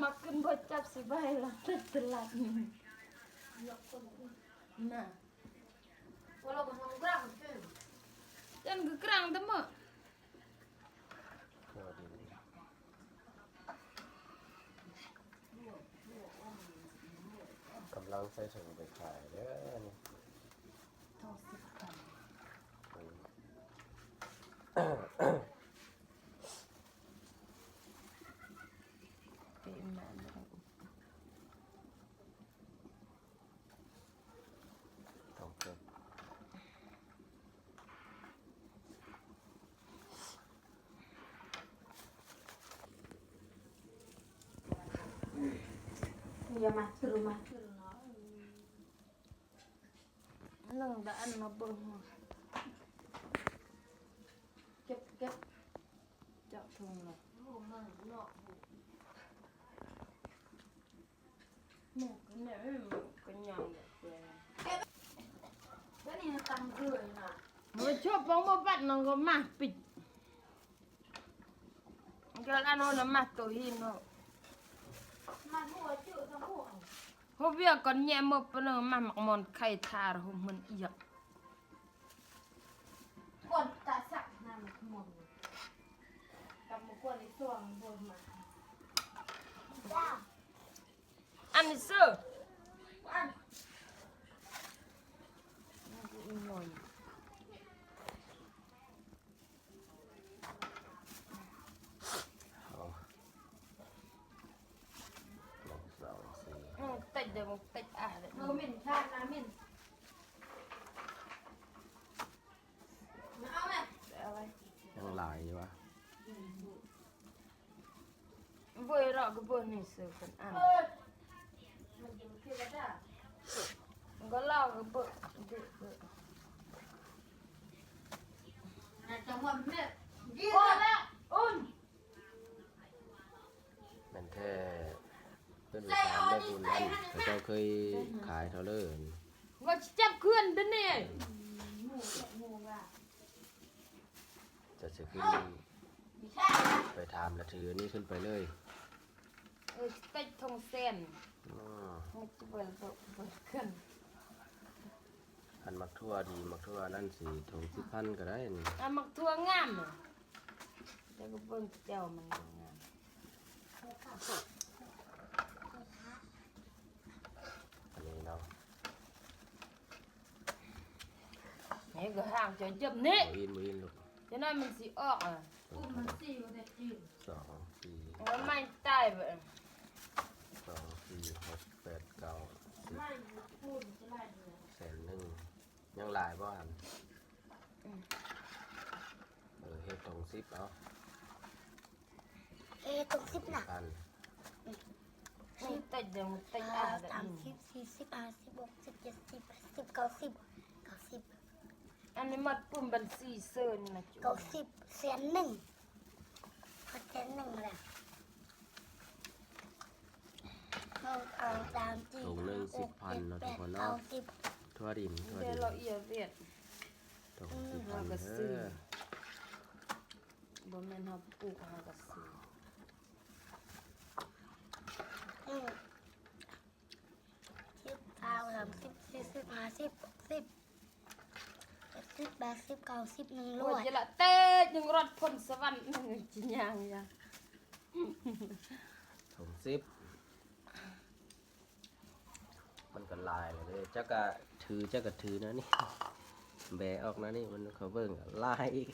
ມາຂຶ້ນບໍ່ຈັບຊິໄປລະຕະຫຼາດນີ້ນະ. ຈັນຄືກາງແຕ່ເໝີ. ກຳລັງໃສ່ຖົງໄປຂາຍເດີນີ້. ໜຶ່ງດາອັນມາເບິ່ງ ເກັບ ເກັບ ເຈາະຖົງເນາະ. ມັນກໍແນວ ມັນກໍຍ່າງແບບເລີຍ ແບບນີ້ນະ ຕັ້ງເດີນນະ. ມາຊວບປອງບໍ່ປັດນອງກໍມາປິດ ກໍອັນໂນນະ ມາໂຕຫີນເນາະ. ມາຫົວຈື່ທັງຫົວ ຫົວວຽກກ່ອນແຍມໝົດປະເນີ ມາໝາກໝອນໄຂ່ທາຣະຫົມມັນອຽກ ກ່ອນຕາສັກນຳໝົດ ກັບມາກວນໃນຊ່ວງບົນມາ ອັນນີ້ເຊີ ອັນ ເອົາ ໜຶ່ງ ສອງ ສີ່ ອືມ ເຕັດເດີ ເຕັດອາເດີ ເອີ ເໝັນຊາດນະ ເໝັນ ມາເອົາແມ່ ໄປເອົາໄວ້ ຍັງຫຼາຍຢູ່ວະ. ເວີຍເລາະກໍເບິ່ງນີ້ເສືອເພິ່ນອັນ ມັນເປັນເທວະດາ ກໍເລາະກໍເບິ່ງ ແມ່ນແທ້ ເພິ່ນໄປຖາມແມ່ບຸນນັ້ນ ເຂົາເຈົ້າເຄີຍຂາຍເທົ່າເລີ. ວ່າຊິຈັບເຄື່ອນເດີນີ້ ຈະຊິຂຶ້ນໄປຖາມລະຖືອັນນີ້ຂຶ້ນໄປເລີຍ ເອີ ເຕັດຖົງແສນ ອໍ ມັນຈະເບິ່ງເບິ່ງຂຶ້ນ. ຄັນໝາກຖົ່ວດີ ໝາກຖົ່ວນັ້ນຊິຖົງສິບພັນກໍໄດ້ນີ້ ອັນໝາກຖົ່ວງາມ ແຕ່ກໍເບິ່ງແຈ່ວມັນງາມ ອັນນີ້ເນາະ. ນີ້ກໍຫ່າງຈະເຈັບນີ້ ບໍ່ອີນ ບໍ່ອີນລູກ ຈະນັ້ນມັນຊິອອກ ອ່ະ ອຸ້ມມັນຊິບໍ່ໄດ້ອີນ ສອງ ສີ່ ມັນໄມ່ຕາຍເບິດ ສອງ ສີ່ ຫົກ ແປດ ເກົ້າ ສິບ ແສນໜຶ່ງ ຍັງຫຼາຍບໍ່ຫັ້ນ? ອືມ ເອີ ເຮັດຖົງສິບເອົາ. ເອີ ຖົງສິບນະ ສິບພັນ ນີ້ເຕັດເດີ ເຕັດອາ ສາມສິບ ສີ່ສິບ ຫ້າສິບ ຫົກສິບ ເຈັດສິບ ແປດສິບ ເກົ້າສິບ ເກົ້າສິບ ອັນນີ້ໝົດປຸ່ມບັນຊີເຊີນນະ ເກົ້າສິບ ແສນໜຶ່ງ ເພິ່ນແສນໜຶ່ງແລ້ວ. ເຮົາເອົາສາມ ສີ່ ຫ້າ ຫົກ ເຈັດ ແປດ ເກົ້າ ສິບ ຖົ່ວດິນ ຖົ່ວດິນ ຖົ່ວດິນ ຖົ່ວດິນ ເຮົາກໍຊື້ ບໍ່ແມ່ນເຮົາປູກ ເຮົາກໍຊື້ ອືມ ສິບ ຊາວ ສາມສິບ ສີ່ສິບ ຫ້າສິບ ຫົກສິບ ເຈັດສິບ ແປດສິບ ເກົ້າສິບ ໜຶ່ງຮ້ອຍ ໂອ້ຍ ຈະລະເຕະ ໜຶ່ງຮ້ອຍ ພົນສະຫວັນ ໜຶ່ງ ຈິຍ່າງຢ່າ ຖົງສິບ ມັນກໍຫຼາຍແລ້ວເດ້ ເຈົ້າກໍຖື ເຈົ້າກໍຖືແນວນີ້ ແບອອກແນວນີ້ ມັນເຂົາເບິ່ງຫຼາຍອີກ.